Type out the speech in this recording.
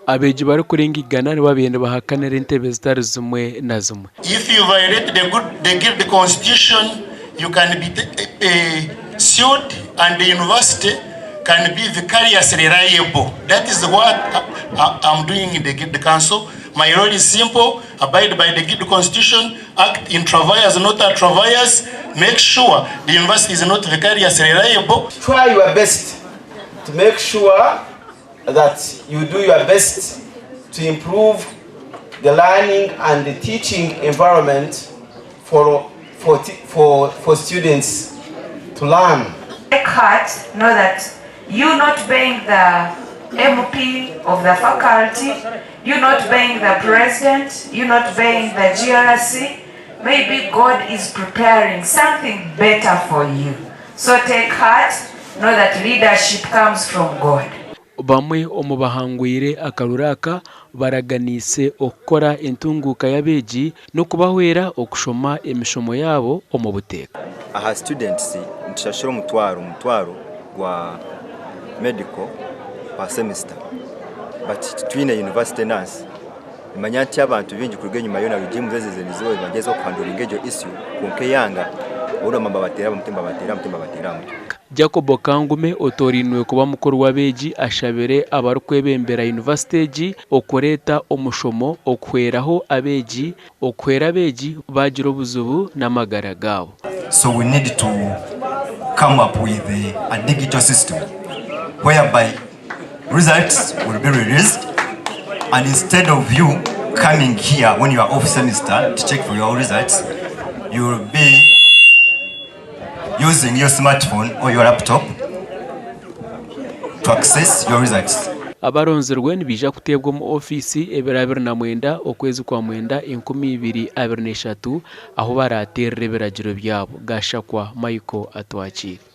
Abeegi barikurenga igana nibo babaire nibahakanira entebe zitari zimwe na zimwe. If you violate the good the guild constitution you can be sued and the university can be vicariously liable that is what am doing in the guild council my role is simple abide by the guild constitution act in travails not at travails make sure the university is not vicariously liable. Try your best to make sure that you do your best to improve the learning and the teaching environment for, for, for, for students to learn. Take heart, know that you not being the MP of the faculty, you not being the president, you not being the GRC, maybe God is preparing something better for you. So take heart, know that leadership comes from God. Bamwe omu bahangwire akaruru aka baraganiise okukora entunguuka y'abeegi n'okubahwera okushoma emishomo yaabo omu buteeka. Aha students nitushashura omutwaro omutwaro gwa medical per semester but titwine university nurse Nimanya nti abantu baingi kuruga enyima yoona regimes ezi nizo nibagyezaho kuhanduringa egyo issue kwonka eyanga boona nibabateera aha mutwe nibabateera aha mutwe nibabateera aha mutwe. Jacob Kangume otoorainwe kuba mukuru w'abeegi ashabire abarikwebembera yunivasite egi okureeta omushomo okuhweraho abeegi okuhwera abeegi baagira obuzibu n'amagara gaabo. So we need to come up with a digital system whereby results will be released and instead of you coming here when you are off semester to check for your results, you will be using your smartphone or your laptop to access your results. Abaronzirwe nibaija kuteebwa omu ofiisi ebiro 29 okwezi kwa mwenda 2023 ahu baraateerere ebiragiro byabo, Gashakwa Michael Atwakiire.